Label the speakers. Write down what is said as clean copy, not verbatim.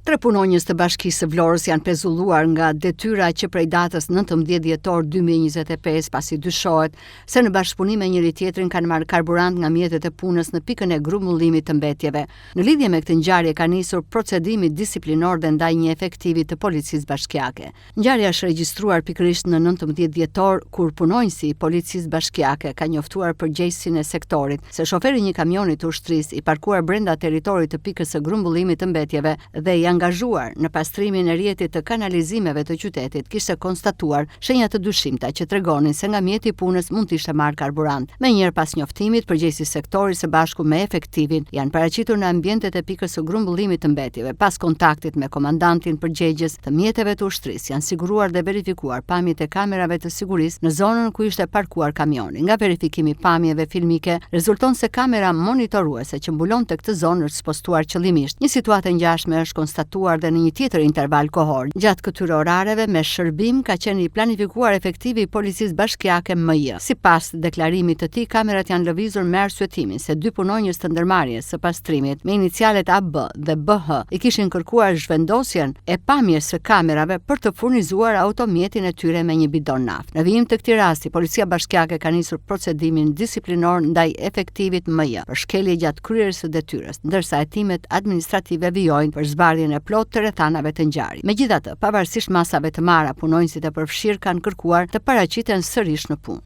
Speaker 1: Tre punonjës të Bashkisë së Vlorës janë pezulluar nga detyra që prej datës 19 dhjetor 2025, pasi dyshohet se në bashkëpunim me njëri-tjetrin kanë marrë karburant nga mjetet e punës në pikën e grumbullimit të mbetjeve. Në lidhje me këtë ngjarje ka nisur procedimi disiplinor dhe ndaj një efektivi të Policisë Bashkiake. Ngjarja është regjistruar pikërisht në 19 dhjetor, kur punonjësi i Policisë Bashkiake ka njoftuar përgjegjësin e sektorit se shoferi i një kamioni të ushtrisë i parkuar brenda territorit të pikës së grumbullimit të mbetjeve dhe i angazhuar në pastrimin e rrjetit të kanalizimeve të qytetit kishte konstatuar shenja të dyshimta që tregonin se nga mjeti i punës mund të ishte marrë karburant. Menjëherë pas njoftimit, përgjegjësi i sektorit së bashku me efektivin janë paraqitur në ambientet e pikës së grumbullimit të mbetjeve. Pas kontaktit me komandantin përgjegjës të mjeteve të ushtrisë janë siguruar dhe verifikuar pamjet e kamerave të sigurisë në zonën ku ishte parkuar kamioni. Nga verifikimi i pamjeve filmike, rezulton se kamera monitoruese që mbulonte këtë zonë është spostuar qëllimisht. Një situatë e ngjashme është konstatuar dhe në një tjetër interval kohor. Gjatë këtyre orareve, me shërbim ka qenë i planifikuar efektivi i Policisë Bashkiake MJ. Sipas deklarimit të tij, kamerat janë lëvizur me arsyetimin se dy punonjës të ndërmarrjes së pastrimit me inicialet AB dhe BH i kishin kërkuar zhvendosjen e pamjes së kamerave për të furnizuar automjetin e tyre me një bidon naftë. Në vijim të këtij rasti, Policia Bashkiake ka nisur procedimin disiplinor ndaj efektivit MJ për shkelje gjatë kryerjes së detyrës, ndërsa hetimet administrative vijojnë për zbardhjen e plotë të rrethanave të ngjarjes. Megjithatë, pavarësisht masave të marra, punonjësit e përfshirë kanë kërkuar të paraqiten sërish në punë.